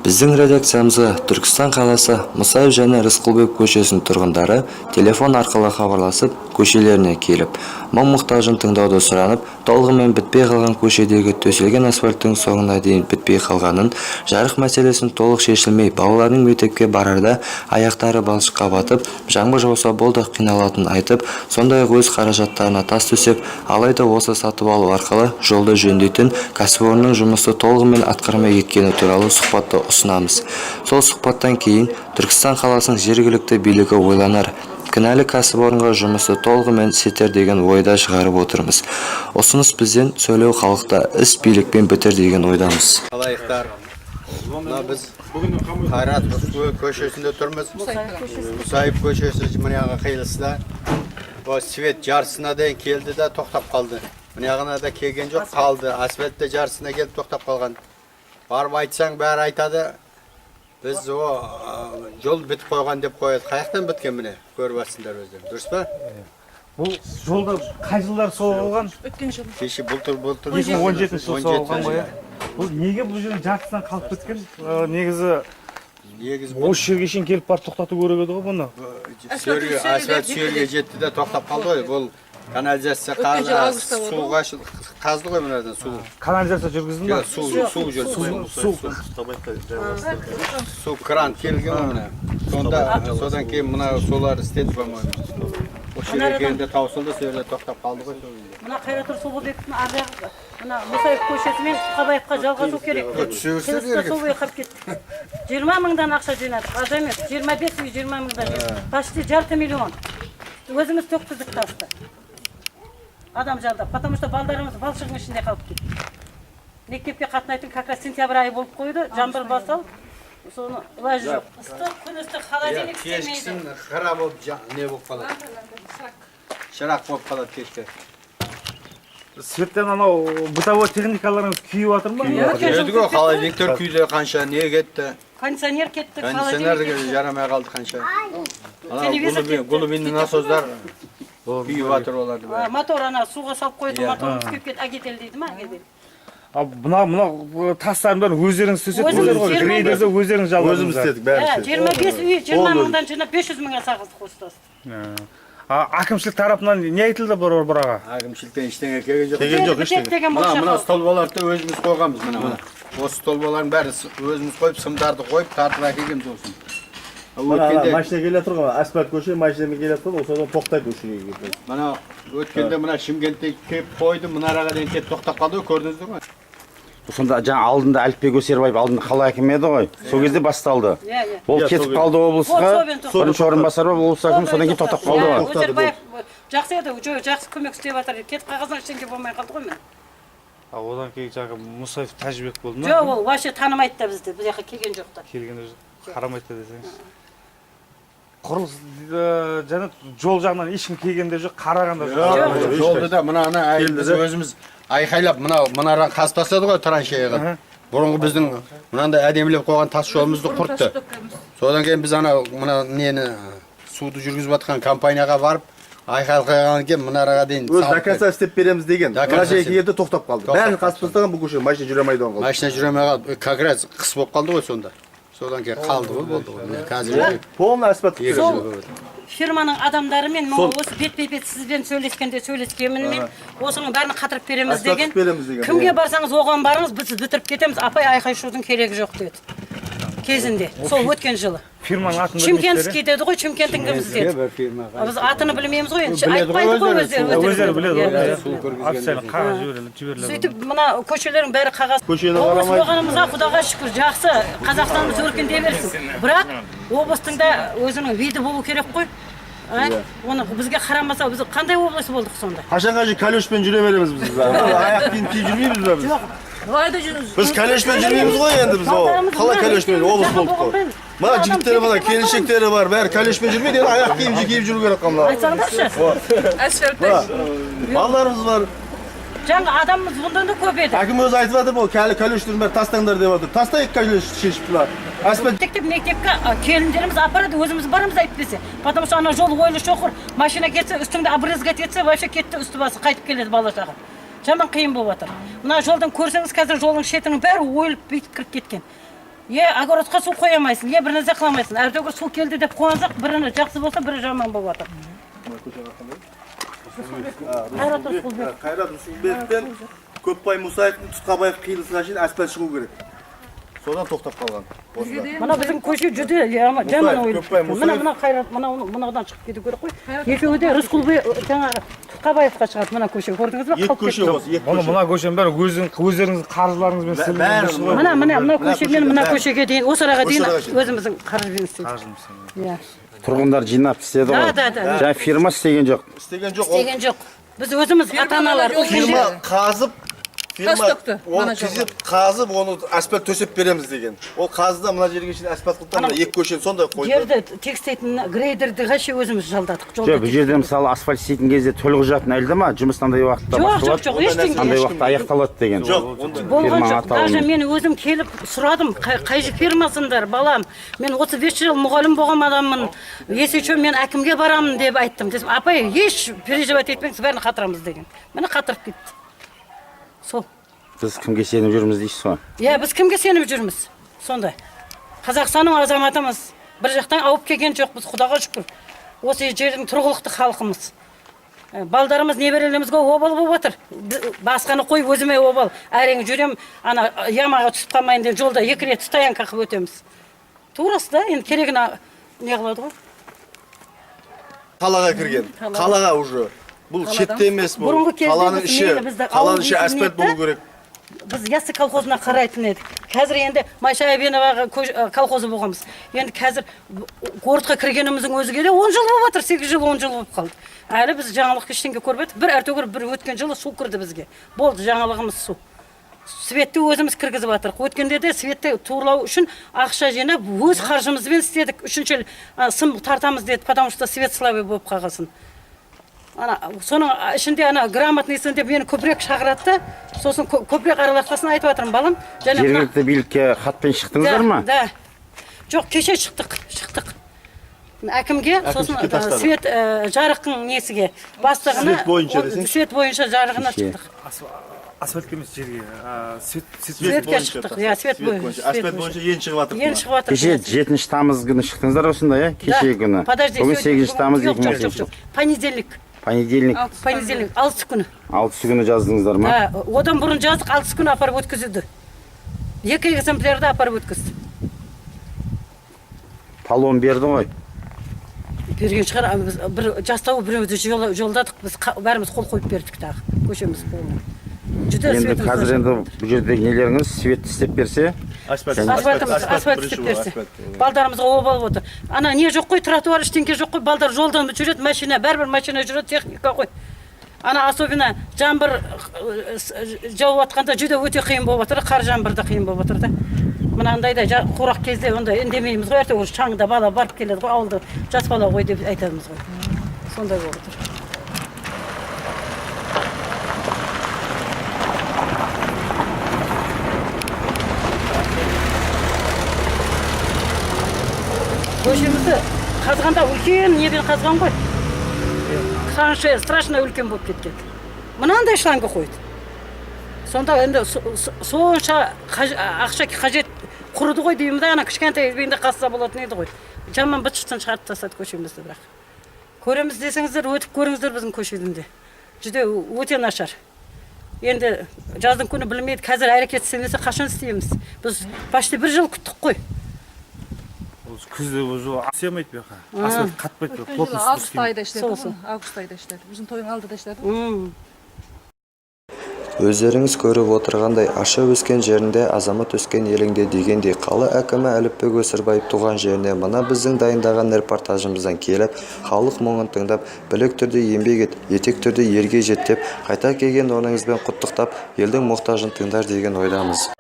Біздің редакциямызға Түркістан қаласы Мұсаев және Рысқұлбеков көшесінің тұрғындары телефон арқылы хабарласып, көшелеріне келіп, мұң-мұқтажын тыңдауды сұранып, толығымен бітпей қалған көшедегі төселген асфальттың соңына дейін бітпей қалғанын, жарық мәселесінің толық шешілмей, балалардың мектепке барарда аяқтары балшыққа батып, жаңбыр жауса болды қиналатынын айтып, сондай-ақ өз қаражаттарына тас төсеп, алайда осы сатып алу арқылы жолды жөндейтін кәсіпорынның жұмысты толығымен атқармай кеткені туралы сұхбатты ұсынамыз. Сол сұхбаттан кейін Түркістан қаласының жергілікті билігі ойланар, кінәлі кәсіпорынға жұмысты толығымен істетер деген ойда шығарып отырмыз. Ұсыныс бізден, сөйлеу халықта, іс билікпен бітер деген ойдамыз. Халайықтар, мына біз Қайрат көшесінде тұрмыз. Мұсаев көшесі мына қиылысында. О, свет жартысына дейін келді да тоқтап қалды. Мына да келген жоқ, қалды. Асфальт те жартысына келіп тоқтап қалған. Барып айтсаң, бәрі айтады. Біз о жол бітіп қойған деп қояды. Қаяқтан біткен, міне, көріп жатсыңдар өздерің. Дұрыс па? Бұл жолда қай жылдары соғылған? Өткен жылы. Кеше былтыр 2017 жылы соғылған ғой, 17 иә. Бұл неге бұл жердің жартысынан қалып кеткен? Негізі Негізі бұл осы жерге шейін келіп барып тоқтату керек еді ғой бұны. Сөрге, асфальт сөрге жетті де тоқтап қалды ғой. Бұл канализация Өткен жылы қазды, августта болды. Суға қазды ғой мынадан су. Канализация жүргізді ма? Жоқ, су жүрді. Су. Су кран келген ғой мына. Сонда содан кейін мына сулар істеді, по-моему. Осы жерге келгенде таусылды, сол жерде тоқтап қалды ғой сол кезде. Мына Қайрат Рысқұлбековтің ар жағы, мына Мұсаев көшесі мен Қабаевқа жалғасу керек. Түсе берсе Қиылыста сол бойы қалып кетті. 20 мыңдан ақша жинадық, аз емес. 25 үй 20 мыңдан жинадық. Почти жарты миллион. Өзіміз төккіздік тасты. Адам жалдап, потому что балдарымыз балшығың ішінде қалып кетті. Мектепке қатынайтын как раз сентябрь айы болып қойды, жаңбыр басталып, соны ылажы жоқ. Ыстық, күн ыстық, холодильник істемейді. Кешкісін қара болып не болып қалады. Шырақ болып қалады кешке. Светтен анау бытовой техникаларыңыз күйіп жатыр ма? Өткен жылы Деді ғой, холодильниктер күйді қанша, не кетті. Кондиционер кетті, Кондиционер холодильник кетті. жарамай қалды қанша. Ана Телевизор кетті. глубинный насостар күйіп жатыр оларды бәрі. Мотор ана суға салып қойды, Иә. моторымыз күйіп кетті. Агитель дейді ма, агитель. Ал мына тастардың бәрін өздеріңіз төсеттіңіздер Өзіміз ғой. 25 Грейдерді өздеріңіз жалдадыңыздар. Өзіміз істедік, бәрін Ә, істедік. 25 үй 20 мыңдан жинап, 500 мыңға сағыздық осы тасты. А, әкімшілік тарапынан не айтылды бұраға? Әкімшіліктен ештеңе келген жоқ. Келген жоқ Бітеді ештеңе. деген Мына болса мына қалды. столбаларды өзіміз қойғанбыз, мына мына. Осы столбалардың бәрін өзіміз қойып, сымдарды қойып, тартып әкелгенбіз осыны. Мына ана Өткенде машина келе жатыр ғой, асфальт көше машинамен келе жатыр ғой, содан тоқтайды осы жерге келіп. Мына өткенде мына Шымкентте келіп қойды, мына араға дейін келіп тоқтап қалды ғой, көрдіңіздер ғой. Сонда жаңа алдында Әліпбек Өсербаев алдында қала әкімі еді ғой. Сол кезде басталды. Иә. Ол Иә, кетіп сол қалды облысқа. Ол сонымен тоқтады. Бірінші орынбасар болып облыс әкімі, содан кейін тоқтап қалды Иә, ғой. Өсербаев жақсы еді, жо, жақсы көмек істеп жатыр. Кетіп қалған ештеңе болмай қалды ғой міне. А одан кейін жаңағы Мұсаев Тәжібек болды ма? Жоқ, ол вообще танымайды да бізді. Бұл жаққа келген жоқ та. Келгенде қарамайды да десеңіз. Құрылыс және жол жағынан ешкім келген де жоқ, қараған да жоқ. Жоқ, жолды да мына ана Келді біз де. өзіміз айқайлап, мына мынадан қазып тастады ғой траншеяға. Бұрынғы біздің мынандай әдемілеп қойған тас жолымызды құртты. Содан кейін біз ана мына нені, суды жүргізіп жатқан компанияға барып айқайлағаннан кейін мына араға дейін Өз салып до конца істеп береміз деген. До Мына конца жерге істеп. келді, тоқтап қалды. Тоқтап Бәрін қазып тастаған, бұл көше машина жүре алмай қалды. Машина жүре алмай қалды. Как раз қыс болып қалды ғой сонда. Содан кейін қалды ғой, болды ғой. Міне қазір Полный асфальт. 2 Сол жыл болды. фирманың адамдарымен мен осы бетпе бет сізбен сөйлескенде сөйлескенмін мен, осының бәрін қатырып береміз Асфальт деген. береміз деген, Кімге иә. барсаңыз, оған барыңыз, біз бітіріп кетеміз, апай, айқай шудың керегі жоқ деді кезінде, сол өткен жылы. Фирманың атын Шымкентский деді ғой, Шымкенттің кімсі деді. Бір фирма. А біз атыны білмейміз ғой енді, Біледі ғой айтпайды ғой өздері, өздері. Өздері біледі ғой. Иә, Иә. өздері біледі. Официально қағаз жіберіледі. Сөйтіп мына көшелердің бәрі қағаз. Көшені Облыс қарамайды. болғанымызға құдайға шүкір, жақсы, Қазақстанымыз өркендей берсін, бірақ облыстың да өзінің виді болу керек қой, а? Оны бізге қарамаса, біз қандай облыс болдық сонда? Қашанға дейін калошпен жүре береміз біз? Аяқ киім киіп жүрмейміз бе біз? Біз калошпен жүрмейміз ғой енді біз ол. Қалай калошпен облыс болдық қой. Мына жігіттер, мына келіншектері бар, бәрі калошпен жүрмейді, енді аяқ киім киіп жүру керек қой мына. Айтсаңдаршы. Мына балаларымыз бар. Жаңа адамымыз бұндан да көп еді. Әкім өзі айтып жатыр, бұл кәлі калоштердің бәрі тастаңдар деп жатыр. Тастайық калош шешіп мына. Асфальт Мектеп мектепке келіндеріміз апарады, өзіміз барамыз әйтпесе, потому что ана жол ойлы шоқыр, машина кетсе, үстіңді обрызгать етсе, вообще кетті үсті басы, қайтып келеді бала шаға. Жаман қиын болып жатыр. Мына жолдан көрсеңіз, қазір жолдың шетінің бәрі ойылып, бүйтіп кіріп кеткен. Е огородқа су қоя алмайсың, е бір нәрсе қыла алмайсың. Әйтеуір су келді деп қуансақ, бірі жақсы болса, бірі жаман болып жатыр. Қайрат Рысқұлбек. Қайрат Рысқұлбектен Көпбай Мұсаевтың Тұтқабаев қиылысына шейін асфальт шығу керек. Содан тоқтап қалған. Осында. Мына біздің көше жүде жаман Мұсаев, ойын. Көпбай Мына Мұсаев. мына Қайрат, мына мынадан шығып кету керек қой. Екеуі де Рысқұлбек жаңағы Тұтқабаевқа шығады мына көше. Көрдіңіз бе? Екі Қалып көше кетті. осы, екі Мұны көше. мына көшенің бәрі өздеріңіздің қаржыларыңызбен істелген Бәрі дұрыс ғой. Мына мына мына көше мен мына бәрі. көшеге дейін, осы араға дейін Осы араға шейін. өзіміздің қаржымен істедік. Иә. Тұрғындар жинап істеді Да, ғой. да, да. Жаңа фирма істеген жоқ. Істеген жоқ. Ол Істеген жоқ. Біз өзіміз ата-аналар фирма қазып, фирма Тас төкті, оны мына жолға. кезіп қазып, оны асфальт төсеп береміз деген. Ол қазды мына жерге шейін асфальт қылды да, мына екі көшені сондай қойды. жерді текстейтін грейдерді вообще өзіміз жалдадық. Жолды Жоқ, бұл жерде мысалы асфальт істейтін кезде төлқұжатын ілді ма? Жұмыс мынандай уақытта Жоқ, жоқ, басталады, жоқ, ештеңе. мынандай уақытта аяқталады деген. Жоқ, ондай. Болған Фирманың жоқ. Даже атауын. мен өзім келіп сұрадым, қай фирмасыңдар, балам? Мен 35 жыл мұғалім болған адаммын. Если что, мен әкімге барамын деп айттым. Десем, апай, еш переживать етпеңіз, бәрін қатырамыз деген. Міне қатырып кетті. Сол. Біз кімге сеніп жүрміз дейсіз ғой. Иә, біз кімге сеніп жүрміз? Сондай. Қазақстанның азаматымыз. Бір жақтан ауып келген жоқпыз, Құдайға шүкір. Осы жердің тұрғылықты халқымыз. Балдарымыз, немерелерімізге обал болып отыр. Басқаны қойып өзіме обал. Әрең жүрем, ана ямаға түсіп қалмайын деп жолда екі рет стоянка қылып өтеміз. Турасы да, енді керегін не қылады ғой. Қалаға кірген. Қалаға уже. Бұл шетте емес бұл. Бұрынғы кезде Қаланың біз іші, мейлі, бізді қаланың ауыл іші асфальт дейтін болу еді. керек. Біз Яссы колхозына қарайтын едік. Қазір енді Майша Әбеноваға колхозы болғанбыз. Енді қазір городқа кіргеніміздің өзіге де 10 жыл болып жатыр, 8 жыл, 10 жыл болып қалды. Әлі біз жаңалық ештеңе көрмедік. Бір әйтеуір бір өткен жылы су кірді бізге. Болды, жаңалығымыз су. Светті өзіміз кіргізіп жатырық. Өткенде де светті турлау үшін ақша жинап, өз қаржымызбен істедік. Үшінші сым тартамыз деді, потому что свет слабый болып қалғасын. Ана соның ішінде ана грамотныйсың деп мені көбірек шақырады да, сосын көбірек араласқасын айтып жатырмын, балам. Және Жергілікті билікке хатпен шықтыңыздар ма? Да. Жоқ, кеше шықтық. Әкімге, сосын Әкімшілікке тастадық. свет жарықтың несіге, бастығына. Свет бойынша десеңші. Свет бойынша жарығына Кеше. шықтық. Асфальтке емес, жерге. Свет Светке бойынша шықтық, тастадық. иә, свет бойынша, свет Асфальт бойынша ең шығып жатыр. Ең шығып жатыр. Кеше 7 тамыз күні шықтыңыздар осында, иә? Кеше күні. Подожди, Бүгін сегодня- 8 тамыз жоқ, жоқ, 2018. жоқ, жоқ. Понедельник. Понедельник, Понедельник, 6 күні. 6 күні жаздыңыздар ма? Да, одан бұрын жаздық, 6 күні апарып өткізді. Екі экземплярды апарып өткізді. Талон берді ғой. Берген шығар, біз бір жастау біреуді жолдадық, біз бәріміз қол қойып бердік тағы. Көшеміз полный. Жүдә Енді светіміз қазір нашар. енді бұл жердегі нелеріңіз свет істеп берсе, Асфальт. Асфальтымыз, асфальт істеп берсе. Балдарымызға обал болды. Ана не жоқ қой, тротуар ештеңке жоқ қой, балдар жолдан жүреді, машина, бәрібір машина жүреді, техника ғой. Ана особенно жаңбыр жауып жатқанда жүдә өте қиын болып жатыр, қар жаңбырда қиын болып жатыр да. Мынандайда қурақ кезде ондай үндемейміз ғой, әйтеуір шаңда бала барып келеді ғой, ауылда жас бала ғой деп айтамыз ғой. Сондай болып отыр. Көшемізді қазғанда үлкен немен қазған ғой. Траншея страшно үлкен болып кеткен. Мынандай шланга қойды. Сонда енді сонша ақша қажет құрыды ғой деймін да, ана кішкентай енді қазса болатын еді ғой. Жаман быт-шытын шығарып тастады көшемізді бірақ. Көреміз десеңіздер, өтіп көріңіздер біздің көшеден де. Жүде өте нашар. Енді жаздың күні білмейді, қазір әрекет істемесе қашан істейміз? Біз почти бір жыл күттік қой. Ол күзде уже істей алмайды бұл жаққа. Асфальт қатпайды, Өткен жылы плотность август дұрыс айда ішледі Сол, ғой. сол. Август айда ішледі. Біздің тойдың алдында ішледі. Өздеріңіз көріп отырғандай, аша өскен жерінде, азамат өскен еліңде дегендей, қала әкімі Әліпбек Өсірбаев туған жеріне мына біздің дайындаған репортажымыздан келіп, халық мұңын тыңдап, білек түрде еңбек ет, етек түрде ерге жет деп, қайта келген орныңызбен құттықтап, елдің мұқтажын тыңдар деген ойдамыз.